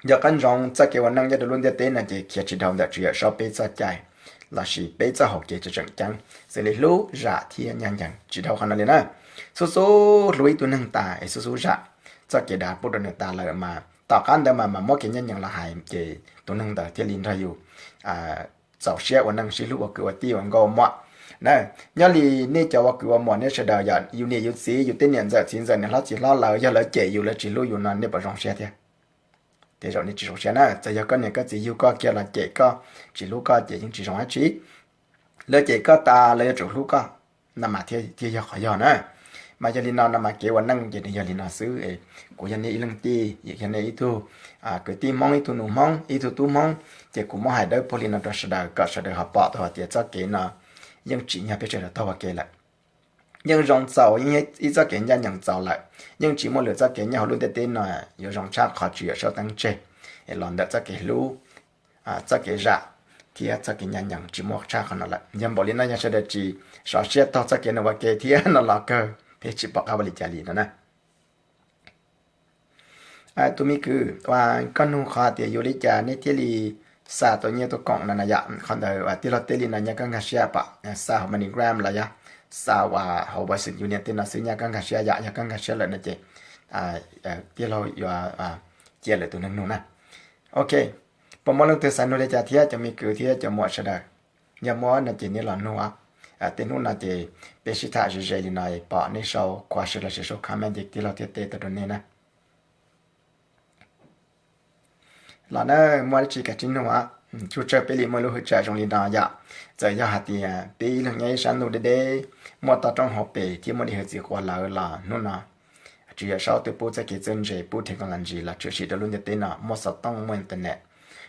Nco qab ntsoov txoj kev ua neej nyob rau lub ntiaj teb no ces khiav tsis dhau ntawm Tswv Yawm Saub peb txoj cai lossis peb txoj hau kev tseem ceeb, xws li hlub, zam thiab ncaj ncees, tsis dhau qhov no li na. Xub xub hlub ib tug neeg tas es xub xub zam txoj kev dav pub rau nws tas lawm mas tom qab ntawd mas mas muab kev ncaj ncees los hais ces tus neeg ntawd thiaj li nrog yus txaus siab ua neej sib hlub ua kwv ua tij ua nkauj ua muam na. Nyob li nej cov ua kwv ua muam nej sawv daws yog yus niam yus txiv yus tej niam ntxawm txiv ntxawm niam hlob txiv hlob lawv yog lawv cem yus lawv tsis hlub yus no nej puas zoo siab thiab? Tej zaum nej tsis zoo siab na. Txawm yog koj niam koj txiv yug koj kiag los cem koj tsis hlub koj ces yeej tsis zoo dab tsi. Lawv cem koj tas lawv yuav tsum hlub koj no mas thiaj yog qhov yog na. Mas yog li no no mas kev ua neej ces nws yog li no xwb. Kuv yog nej ib leej tij, yog nej ib tug kwv tij Hmoob, ib tug nus Hmoob, ib tug tub Hmoob, ces kuv muab hais dawb paug li no rau sawv daws kom sawv daws ho pom tau hais tias txoj kev no yeej tsim nyog peb sawv daws taug ua ke lawm. Yeej zoo txaus, yeej ib txoj kev ncaj ncees txaus lawm. Yeej tsis muaj lwm txoj kev nyob hauv lub ntiaj teb no yuav zoo tshaj qhov tswv Yawm Saub teeb tseg es los ntawm txoj kev hlub, txoj kev zam thiab txoj kev ncaj ncees, tsis muaj tshaj qhov no lawm. Yog npaum li no yog sawv daws tsis sov siab taug txoj kev no ua ke thiab no los kawg peb tsis pom qab ua li cas li no na. Tus me kwv, uas koj nug qhov tias yuav li cas nej thiaj li xa tau nyiaj tuaj koom no na yom, qhov ntawd uas tij laug teb li no nyob koj nkag siab pom, xa hauv MoneyGram los yog xa uas hauv Western Union tej no xwb nyob koj nkag siab yom, yog koj nkag siab lawm no ces tij laug yuav cia lwm tus neeg nug na. Ok, puas muaj leej twg xav nug li cas thiab cov me kwv thiab cov muam sawv daws? Yog muaj no ces nej los nug. Tej hnub no ces peb sib tham ze ze li no pom nej sau question los sis sau comment ces tij laug thiaj teb tau rau nej na. Los na, muaj dab tsi kav tsij nug. Tsuj tsawg peb li muaj lub hwj chim zoo li no yom. Txawm yog hais tias peb ib leeg nyob ib sab ntuj deb deb, muaj toj roob hauv pes thiab muaj dej hwj txiv quas lawm los hnub no Tswv Yawm Saub twb pub txoj kev txawj ntse, pub technology los tshwm sim rau lub ntiaj teb no, muaj xov tooj muaj internet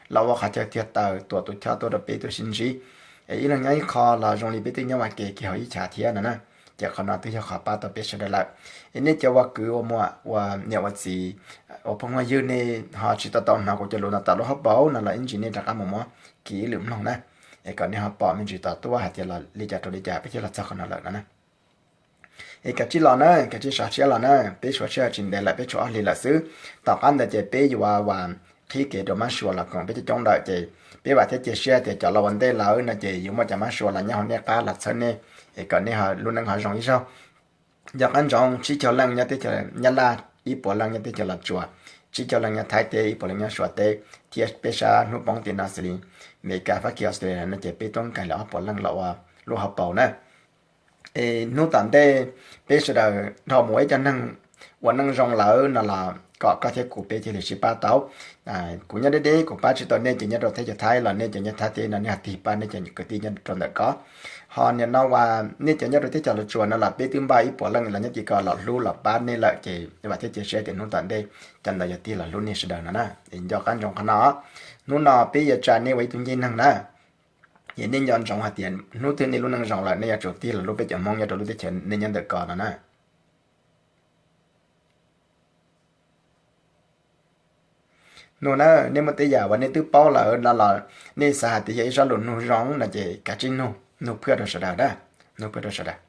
los ua qhov chaw tiag taw tuam tus chob tuaj rau peb tuaj sib ntsib. Es ib leeg nyob ib qho los zoo li peb twb nyob ua ke kiag hauv ib chav thiab no na. Ces qhov no twb yog qhov pab tau peb sawv daws lawm. Es nej cov ua kwv ua muam ua niam ua txiv ua phooj ua ywg nej ho tsis tau tau hnov kuv cov lus no tom lub hauv paus no los ib ntsis nej rov qab mus muab kiv ib lwm mloog na. Es kom nej ho pom me ntsis tom tuaj hais tias los li cas rau li cas peb thiaj los txog qhov no lawm no na. Es kav tsij los na, kav tsij sov siab los na, peb suav sij hawm tsis ntev lawm peb tshuav ob hlis lawm xwb. Tom qab ntawd ces peb yuav ua qhib kev rau mab sua los koom peb coob coob lawm ces peb vam thiab cia siab tias cov los ua ntej lawm no ces yuav muaj cov mab sua los nyob hauv nej qab los txhawb nej, es kom nej lub neej ho zoo ib zaug. Nco qab ntsoov tsib caug leej nyob teb chaws Nyab Laj, ib puas leej nyob teb chaws Los Tsuas, tsib caug leej nyob Thaib teb, ib puas leej nyob Suav teb, thiab peb sab hnub poob tim no xws li Meskas, Fab Kis, Australia no ces peb tuaj nkaig li ob puas leej los ua lub hauv paus na. Es hnub tom ntej peb sawv daws dhau mus ua ib co neeg ua neej zoo lawm no los kom koj thiab kuv peb thiaj li sib pab tau. Kuv nyob deb deb kuv pab tsis tau nej ces nyob rau teb chaws Thaib los nej cov nyob Thaib teb no nej ho tig pab nej cov kwv tij nyob rau ntawm ko. Ho nim no uas nej cov nyob rau teb chaws Los Tsuas no los peb twb npaj ib puas leej los nyob tim ko los hlub los pab nej lawm ces vam thiab cia siab tias hnub tom ntej cov ntawd yuav tig los hlub nej sawv daws no na. Es nco qab ntsoov qhov no, hnub no peb yuav tsa nej ua ib tug ncej neeg na. Es nej nco ntsoov hais tias hnub twg nej lub neej zoo lawm nej yuav tsum tig los hlub peb cov Hmoob nyob rau lub teb chaws nej nyob ntawm ko no na. Nug na, nej muaj tej yam uas nej twb paub lawm no los nej xav hais tias yog ib zaj lus nug zoo no ces kav tsij nug, nug phwj rau sawv daws na, nug phwj rau sawv daws.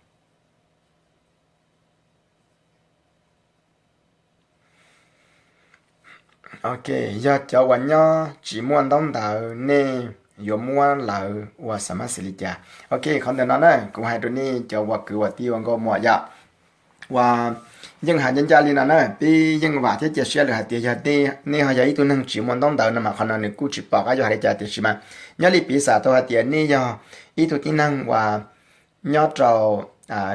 Ok, yog cov uas nyob tsis muaj ntaub ntawv nej yuav muab lawv ua xam mab xim li cas? Ok, qhov ntawm no na kuv hais rau nej cov ua kwv ua tij ua nkauj muam yom, uas yeej hais ncaj ncaj li no na, peb yeej vam thiab cia siab lawm hais tias yog nej ho yog ib tug neeg tsis muaj ntaub ntawv no mas qhov no nws kuj tsis pom qab yuav hais li cas tiam sis mas nyob li piv xam tau hais tias nej yog ib tug tib neeg uas nyob rau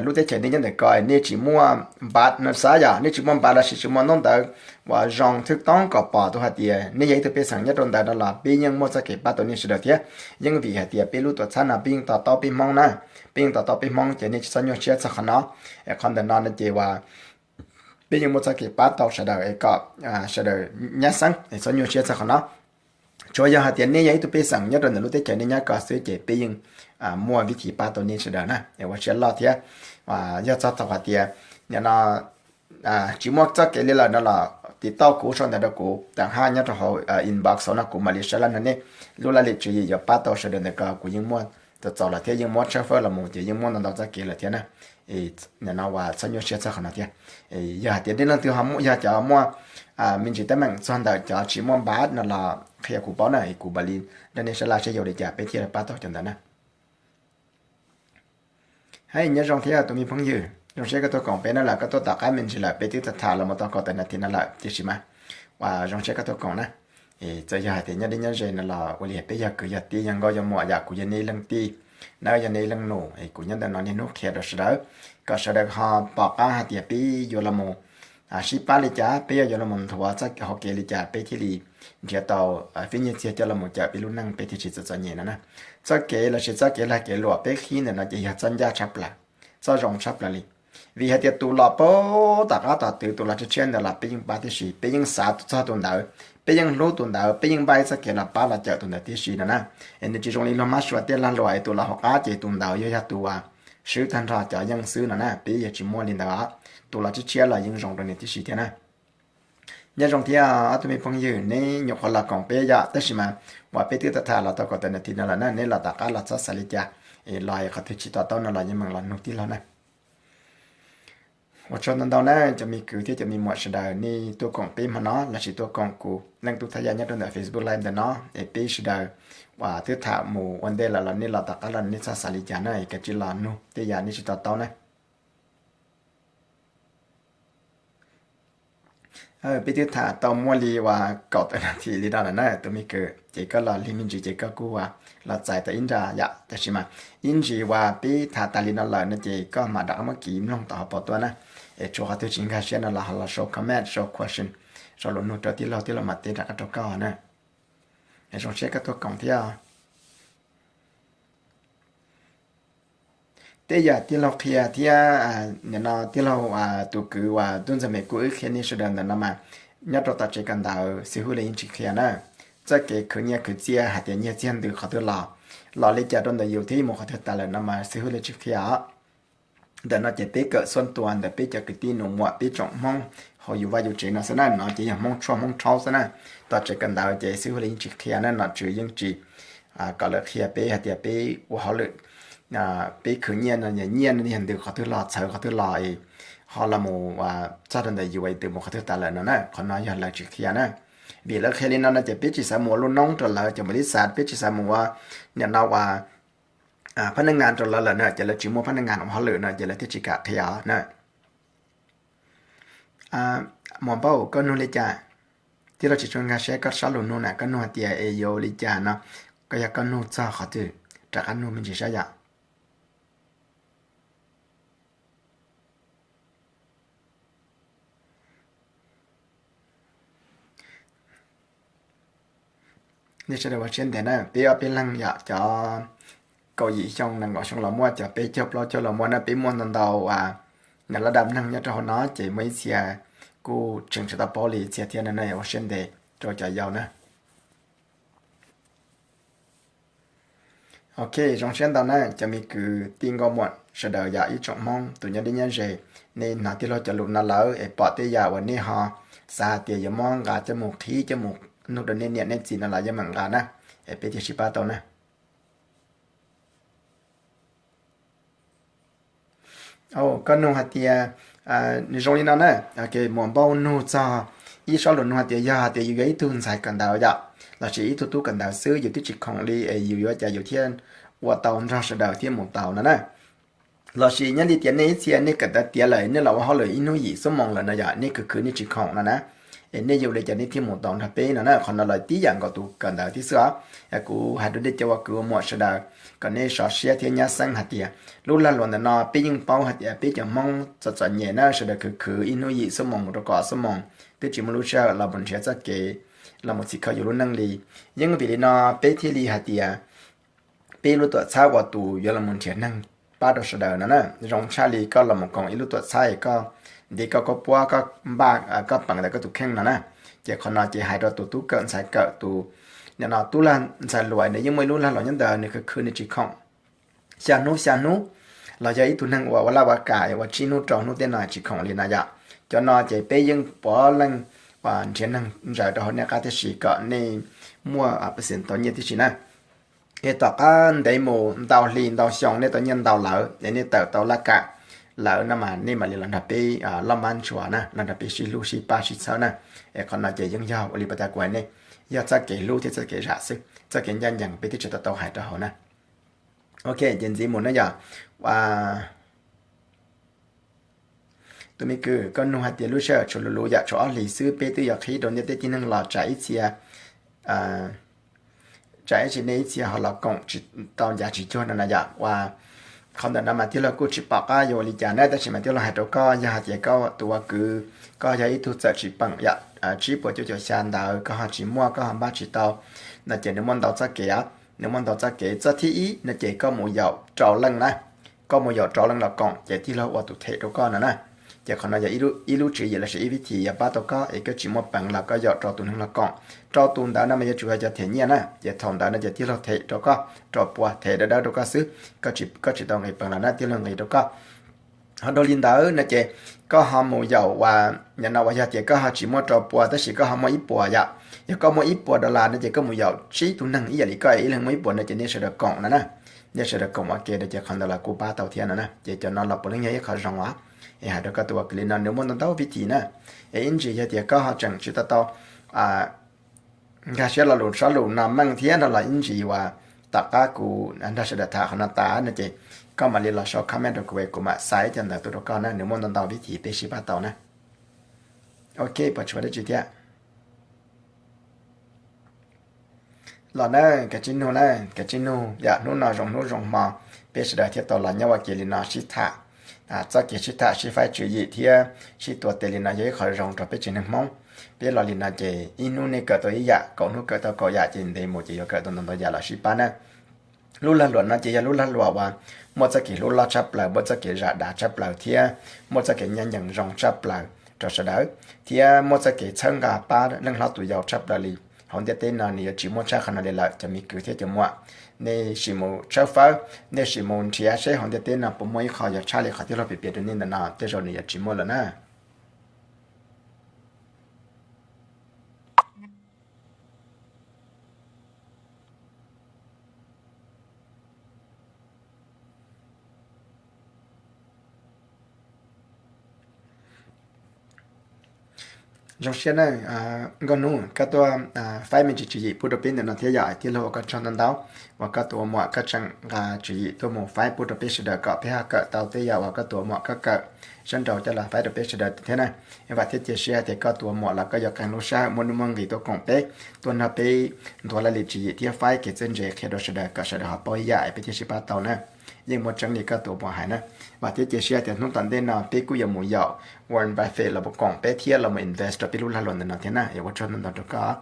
lub teb chaws nej nyob ntawm ko nej tsis muaj npav no xav yom, nej tsis muaj npav lossis tsis muaj ntaub ntawv uas zoo thwj toob kom pom tau hais tias nej yog ib tug pej xeem nyob rau ntawd no los peb yeej muaj txoj kev pab tau nej sawv daws thiab. Yeej vim hais tias peb lub tuam txhab no peb yeej to taub peb Hmoob na, peb yeej to taub peb Hmoob ces nej tsis txhob nyuaj siab txog qhov no. Qhov ntawm no no ces uas peb yeej muaj txoj kev pab tau sawv daws es kom sawv daws nyab xeeb es txhob nyuaj siab txog qhov no. Tsuas yog hais tias nej yog ib tug pej xeem nyob rau ntawm lub teb chaws nej nyob ko xwb ces peb yeej muaj vib thib pab tau nej sawv daws na, es ua siab loj thiab. Yog txog thaum hais tias nim no tsis muaj txoj kev li lawm no los tiv tauj kuv sau ntawv rau kuv tam haj nyob rau hauv inbox no kuv mam li sab laj nrog nej lub laj lim tswv yim yuav pab tau sawv daws ntawm ko kuv yeej muaj txaus txaus lawm thiab yeej muab tshawb fawb los mus ces yeej muaj ntau ntau txoj kev lawm thiab na. Nim no uas txhob nyuaj siab txog qhov no thiab. Yog hais tias nej leej twg ho yog cov muaj me ntsis teeb meem txog ntawm cov tsis muaj npav no los qhia kuv paub na es kuv mam li nrog nej sab laj seb yuav ua li cas peb thiaj li pab tau cov ntawd na. Hais nyob zoo thiab tus me phooj ywg, zoo siab koj tuaj koom peb no lawm, koj tuaj tom qab me ntsis lawm, peb twb tham tham los mus tau kaum tawm nas this no lawm tiam sis mas Ua zoo siab koj tuaj koom na. Txawm yog hais tias nyob deb nyob ze no los ua li peb yog kwv yog tij yog nkauj yog muam yom, kuv yog nej ib leej tij, neb yog nej ib leej nus, kuv nyob ntawm no niaj hnub qhia rau sawv daws kom sawv daws ho pom qab hais tias peb yuav los mus sib pab li cas, peb yuav los mus nthuav txoj hauv kev li cas peb thiaj li nrhiav tau fib nyiaj txiag coj los mus cawm peb lub neej peb thiaj tsis txom txom nyem no na. Txoj kev lossis txoj kev lag kev luam peb qhib ntawm no ces yog txoj ncaj tshaj plaws, txoj zoo tshaj plaws li. Vim hais tias tus los pab tom qab tom twv, tus los tshiab tshiab ntawd los peb yeej pab tib si, peb yeej xav txog tus ntawd, peb yeej hlub tus ntawd, peb yeej npaj ib txoj kev los pab los cawm tus ntawd tib si no na. Es nws tsis zoo li luag mab sua tej lag luam es tus los hauv qab ces tus ntawd yog yog tus uas swb tag nrho cov yeej xwb no na, peb yeej tsis muaj li ntawd. Tus los tshiab tshiab los yeej zoo rau nws tib si thiab na. Nyob zoo thiab ob tug me phooj ywg, neb nyuam qhuav los koom peb yom, tab sis mas uas peb twb tham tham los tau kaum tawm nas this no lawm na, neb los tom qab los txhob xav li cas, es los qhov twg tsis to taub no los yeej meem los nug tij laug na. Ua tsaug ntau ntau na cov me kwv thiab cov me muam sawv daws nej tuaj koom peb hmo no lossis tuaj koom kuv Leej Tub Thaj Yaj nyob rau ntawm Facebook Live ntawm no, es peb sawv daws uas twb tham mus ua ntej lawm los nej los tom qab los nej txhob xav li cas na, es kav tsij los nug tej yam nej tsis to taub na. Peb twb tham tau muaj li uas kaum tawm nas this li no lawm na tus me kwv, ces koj los lig me ntsis ces koj kuj uas los txais tau ib nra yam, tab sis mas ib ntsis uas peb tham tas li no lawm no ces koj mam rov qab muab kiv mloog tom hauv paus tuaj na. Es tshuav qhov twg tsis nkag siab no los ho los sau comment, sau question, sau lus nug rau tij laug, tij laug mam teb rov qab rau koj na. Zoo siab koj tuaj koom thiab. Tej yam tij laug qhia thiab, nim no tij laug tus kwv uas Tub Ntxawg Mem kuj wb qhia nej sawv daws ntawm no mas, nyob rau tom tsev kawm ntawv xib hwb los yeej tsis qhia na. Txoj kev khwv nyiaj khwv txiaj hais tias nyiaj txiag ntws qhov twg los, los li cas rau ntawm yus thiab mus qhov twg tas lawm no mas xib hwb los tsis qhia os. Ntawm no ces peb kawm xuaj tua ntawm peb cov kwv tij nus muam peb tsoom Hmoob hauv yus vaj yus tsev no xwb na, no ces yog Hmoob tshuaj Hmoob rhaub xwb na. Tom tsev kawm ntawv ces xib hwb los yeej tsis qhia na, nom tswv yeej tsis kom lawv qhia peb hais tias peb ua hauj lwm, peb khwv nyiaj no, nyiaj no yog ntws qhov twg los, txhawv qhov twg los es ho los mus txog rau ntawm yus es twb mus qhov twg tas lawm no na, qhov no yog lawv tsis qhia na. Vim lawv qhia li no no ces peb tsis xav mus ua lub noob rau lawv cov npaum li xav, peb tsis xav mus ua nim no uas phab neej ngas rau lawv lawm na, ces lawv tsis muaj phab neej ngas ua hauj lwm no ces lawv thiaj tsis kam qhia na. Muam Npauj, koj nug li cas? Tij laug tsis tshua nkag siab koj sab lus nug na, koj nug hais tias es yuav ua li cas no, koj yog koj nug txog qhov twg, rov qab nug me ntsis saib yom. Nej sawv daws ua siab ntev na, peb ob peb leeg yom, cov kaum yim xyoo nees nkaum xyoo los muaj, cov peb caug plaub caug los muaj na, peb muaj ntau ntau uas nws lab dab neeg nyob rau hauv no ces muaj ib txhia kuj tseem tsis tau paub li txhia thiab no, ua siab ntev rau cov yau na. Ok, zoo siab ntau na cov me kwv tij nkauj muam sawv daws yom, ib tsoom Hmoob tus nyob deb nyob ze, nej hnov tij laug cov lus no lawm es pom tej yam uas nej ho xav hais tias yuav muab nqa coj mus qhib coj mus nug rau nej niam nej txiv no los yeej meem nqa na, es peb thiaj sib pab tau na. Koj nug hais tias, nws zoo li no na, Muam Npauj nug txog ib sob lus nug hais tias yog hais tias yus yog ib tug ntxhais kawm ntawv yom, lossis ib tug tub kawm ntawv xwb yus twb tsis khoom li es yus yuav cas yus thiaj ua tau nrog sawv daws thiaj mus tau no na. Lossis nyob li tias nej ib txhia nej kawm ntawv tiav lawm nej los ua hauj lwm ib hnub yim xuab moos lawm no yom, nej khwv khwv nej tsis khoom no na, es nej yuav ua li cas nej thiaj mus tau nrog peb no na. Qhov no los tib yam nkaus tus kawm ntawv thiab xwb os. Kuv hais rau nej cov ua kwv ua muam sawv daws kom nej sov siab thiab nyab xeeb hais tias lub lag luam ntawm no peb yeej paub hais tias peb cov Hmoob txom txom nyem na, sawv daws khwv khwv ib hnub yim xuab moos mus rau kaum xuab moos twb tsis muaj lub sij hawm los mus nrhiav txoj kev los mus txhim kho yus lub neej li. Yeej vim li no peb thiaj li hais tias peb lub tuam txhab ua tus yuav los mus nrhiav neeg pab rau sawv daws no na. Zoo tshaj li koj los mus koom ib lub tuam txhab es koj nti koj koj puab koj npaj koj peem ntawm koj tus kheej no na. Ces qhov no ces hais rau tus tub kawm ntxhais kawm tus, nim no tub lag ntxhais luam nws yeej muaj ib lub lag luam nyob ntawd nws khwv khwv nws tsis khoom xya hnub xya hnub, los yog ib tug neeg uas ua laj ua kam ua tsib hnub rau hnub tej no tsis khoom li no yom. Cov no ces peb yeej puav leej nrhiav neeg ntsaws rau hauv nej qab tib si kom nej muaj percent tau nyiaj tib si na. Es tom qab ntev mus ntau hli ntau xyoo nej tau nyiaj ntau lawm es nej tawm tau laj kam lawm no mas nej mam li los nrog peb loj mab ntshua na, los nrog peb sib hlub sib pab sib txhawb na. Es qhov no ces yeej yog ua li pas tas kuv hais nej, yog txoj kev hlub thiab txoj kev zam xwb, txoj kev ncaj ncees peb twb tsis tau tau hais rau hauv na. Ok, ces ntxiv mus na yom. Tus me kwv, koj nug hais tias lub sij hawm tshuav luv luv yam tshuav ob hlis xwb peb twb yuav qhib rau ntiaj teb tib neeg los tsam ib txhia, tsam ib txhia nej ib txhia ho los koom tsis tau ncav tsis cuag no na yom. Uas qhov ntawm no mas tij laug kuj tsis pom qab yuav ua li cas na, tab sis mas tij laug hais rau koj, yog hais tias koj tus ua kwv, koj yog ib tug txawm tsis peem yom, tsib puas cuaj caum xya ntawd koj ho tsis muaj, koj ho npaj tsis tau, no ces nws muaj ntau txoj kev, nws muaj ntau txoj kev. Txoj thib ib no ces koj mus yaum rau leej na, koj mus yaum rau leej los koom ces tij laug ua tus them rau koj no na. Ces qhov no yog ib lub tswv yim los sis ib vib thim yog pab tau koj es koj tsis muaj peev los koj yaum rau tus neeg los koom, rau tus ntawd no mas yuav tsum yog cov them nyiaj na, ces thaum ntawd no ces tij laug them rau koj rau pua, them dawb dawb rau koj xwb, koj tsis tau nqis peev los na tij laug nqis rau koj. Ho dhau li ntawd no ces koj ho mus yaum uas, no uas yog tias koj ho tsis muaj rau pua tab sis koj ho muaj ib puas yom, yog koj muaj ib puas dollar no ces koj mus yaum tsib tug neeg ib yam li koj ib leeg muaj ib puas no ces nej sawv daws koom no na, nej sawv daws koom ua ke ces qhov ntawd los kuj pab tau thiab no na. Ces cov no los puav leej yog ib qho zoo os. Es hais rau koj tus ua kwv li no nws muaj ntau ntau vib thim na. Es ib ntsis yog tias koj ho tseem tsis tau tau nkag siab lo lus sab lus no meej thiab no los ib ntsis uas tom qab kuv nrog sawv daws tham qhov no tas no ces koj mam li los sau comment rau kuv es kuv mam xa ib co ntawv tuaj rau koj na, nws muaj ntau ntau vib thim peb sib pab tau na. Ok, puas tshuav dab tsi thiab? Los na, kav tsij nug na, kav tsij nug yom, hnub no zoo hnub zoo hmo peb sawv daws thiaj tau los nyob ua ke li no sib tham txoj kev sib tham sib faib tswv yim thiab sib tuav tes li no yog ib qho zoo rau peb tsev neeg Hmoob. Peb los li no ces ib hnub nej kawm tau ib yam, kaum hnub kawm tau kaum yam ces ntev mus ces yuav kawm tau ntau ntau yam los sib pab na. Lub lag luam no ces yog lub lag luam uas muaj txoj kev hlub loj tshaj plaws, muaj txoj kev zam dav tshaj plaws thiab muaj txoj kev ncaj ncees zoo tshaj plaws rau sawv daws, thiab muaj txoj kev txhawb nqa pab leej hlob tus yau tshaj plaws li. Hauv ntiaj teb no nws yuav tsis muaj tshaj qhov no li lawm cov me kwv thiab cov muam. Nej sim mus tshawb fawb, nej sim mus nrhiav seb hauv ntiaj teb no puas muaj ib qho yog tshaj li qhov tij laug piav piav rau nej ntawm no, tej zaum nws yuav tsis muaj lawm na. Zoo siab na, nkauj hnub koj tuaj faib me ntsis tswv yim pub rau peb ntawm no thiab yom, tij laug ua koj tsaug ntau ntau uas koj tus ua muam koj tseem nqa tswv yim tuaj mus faib pub rau peb sawv daws kom peb ho kawm tau tej yam uas koj tus ua muam koj kawm sab nraud coj los faib rau peb sawv daws thiab na. Vam thiab cia siab tias koj tus ua muam los koj yuav qee lub sij hawm muaj nuj muaj nqis tuaj koom peb, tuaj nrog peb nthuav laj lim tswv yim thiab faib kev txawj ntse qhia rau sawv daws kom sawv daws ho paub ib yam es peb thiaj sib pab tau na. Yeej muaj tseeb li koj tus ua muam hais na. Vam thiab cia siab tias hnub tom ntej no peb kuj yuav mus yaum Warren Buffett los mus koom peb thiab los mus invest rau peb lub lag luam ntawm no thiab na, es ua tsaug ntau ntau rau koj.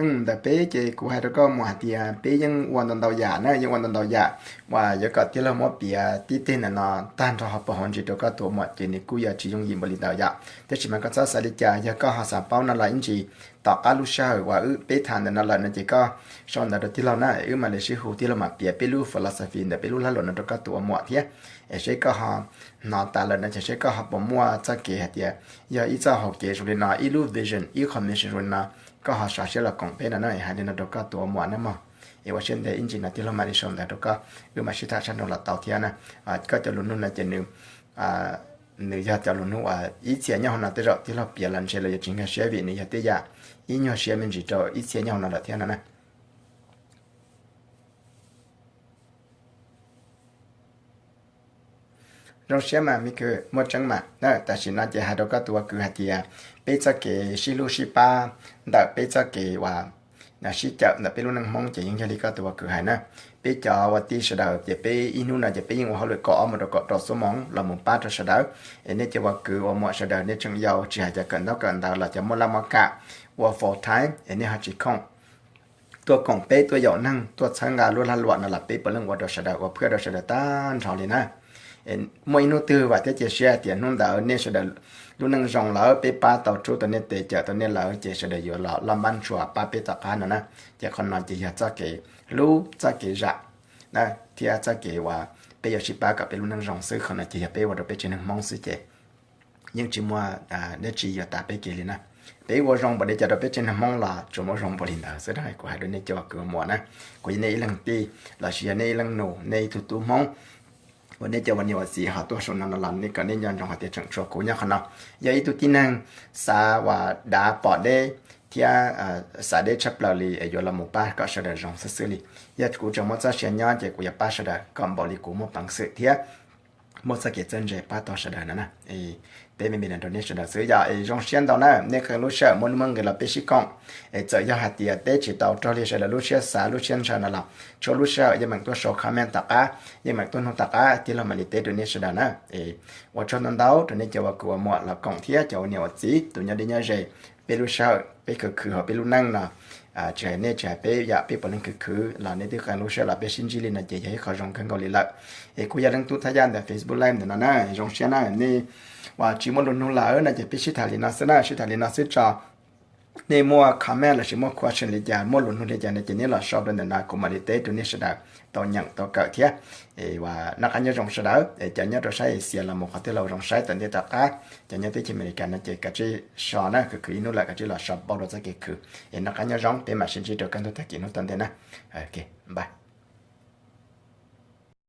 Ntawm peb ces kuv hais rau koj muam hais tias peb yeej ua ntau ntau yam na, yeej ua ntau ntau yam uas yuav kom tij laug muab piav tib teg ntawm no tag nrho ho puag hauv ntsis rau koj tus ua muam ces nws kuj yuav tsis yooj yim npaum li ntawd yom. Tab sis mas koj txhob xav li cas, yog koj ho xav paub no los ib ntsis tom qab lub sij hawm uas wb peb tham ntawm no lawm no ces koj sau ntawv rau tij laug na, wb mam li sib hu tij laug mam piav peb lub philosophy ntawm peb lub lag luam no rau koj tus ua muam thiab. Es seb koj ho hnov tas lawm no ces seb koj ho puas muaj txoj kev hais tias yog ib txoj hau kev zoo li no, ib lub vision, ib qho mission zoo li no, koj ho sov siab los koom peb no na, hais li no rau koj tus ua muam na mog. Es ua siab ntev ib ntsis no tij laug mam li sau ntawv rau koj, wb mam sib tham sab nraud los tau thiab na. Koj cov lus nug no ces nws yog cov lus nug uas ib txhia nyob hauv no tej zaum tij laug piav los ntshe los yuav tsis nkag siab vim nws yog tej yam ib nyuag siab me ntsis rau ib txhia nyob hauv no lawm thiab no na. Zoo siab mas me kwv, muaj tseeb mas. Tam sim no ces hais rau koj tus ua kwv hais tias peb txoj kev sib hlub sib pab ntawm peb txoj kev uas sib cawm ntawm peb lub neej Hmoob ces yeej yog li koj tus ua kwv hais na. Peb cov ua tij sawv daws ces peb ib hnub no ces peb yeej ua hauj lwm kaum ob mus rau kaum rau xuab moos los mus pab rau sawv daws. Es nej cov ua kwv ua muam sawv daws nej tseem yau tsis hais cov kawm ntaub kawm ntawv los cov muaj laj muaj kam ua full time es nej ho tsis khoom tuaj koom peb tuaj yaum neeg tuaj txhawb nqa lub lag luam no los peb puav leej ua rau sawv daws ua phwaj rau sawv daws tag nrho li na. Muaj ib hnub twg vam thiab cia siab tias hnub ntawd nej sawv daws lub neej zoo lawm peb pab tau rub tau nej tes cawm tau nej lawm ces sawv daws yuav los loj npab ntshua pab peb tom qab no na. Ces qhov no ces yog txoj kev hlub txoj kev zam thiab txoj kev uas peb yuav sib pab kom peb lub neej zoo xwb. Qhov no ces yog peb ua rau peb tsev neeg Hmoob xwb ces yeej tsis muaj dab tsi yuav tas peb kev li na. Peb ua zoo npaum li cas rau peb tsev neeg Hmoob los tsuas muaj zoo npaum li ntawd xwb. Kuv hais rau nej cov kwv muam na, kuv yog nej ib leeg tij los sis yog nej ib leeg nus, nej ib tug tub Hmoob, uas nej cov uas niam ua txiv ho tuaj saum no no los nej kom nej nco ntsoov hais tias tseem tshuav kuv nyob qhov no. Yog ib tug tib neeg xav uas dav pom deb thiab xav deb tshaj plaws li es yuav los mus pab kom sawv daws zoo xwb xwb li. Yog kuv tseem muaj txoj sia nyob ces kuv yuav pab sawv daws kom npaum li kuv muaj peev xwm thiab muaj txoj kev txawj ntse pab tau sawv daws no na. Peb me me no rau nej sawv daws xwb yog es zoo siab ntau na, nej qee lub sij hawm muaj nuj muaj nqis los peb sib koom. Es txawm yog hais tias peb tsis tau raug li sawv daws lub siab xav lub siab ntshaw no los tshuav lub sij hawm yeej meem tuaj sau comment tom qab, yeej meem tuaj nug tom qab thiab los mam li teb rau nej sawv daws na. Es ua tsaug ntau ntau rau nej cov uas kuv ua muam los koom thiab cov ua niam ua txiv tus nyob deb nyob ze. Peb lub sij hawm peb khwv khwv hauv peb lub neej no, tsis hais nej tsis hais peb yam peb puav leej khwv khwv los nej twb qee lub sij hawm los peb sib ntsib li no ces yog ib qho zoo kawg nkaus li lawm. Es kuv yog Leej Tub Thaj Yaj ntawm Facebook Live ntawm no na, zoo siab na nej. Uas tsis muaj lus nug lawm no ces peb sib tham li no xwb na, sib tham li no xwb tso. Nej muaj comment lossis muaj question li cas, muaj lus nug li cas no ces nej los sau rau ntawm no kuv mam li teb rau nej sawv daws tau nyeem tau kawm thiab. Es uas noj qab nyob zoo sawv daws, es cov nyob rau sab Asia los mus qhov twg los zoo saib tom ntej tom qab, cov nyob teb chaws Amelikas no ces kav tsij so na, khwv khwv ib hnub lawm kav tsij los so paub rau txoj kev khwv. Es noj qab nyob zoo, peb mam sib ntsib rau kaj ntug tag kis hnub tom ntej na.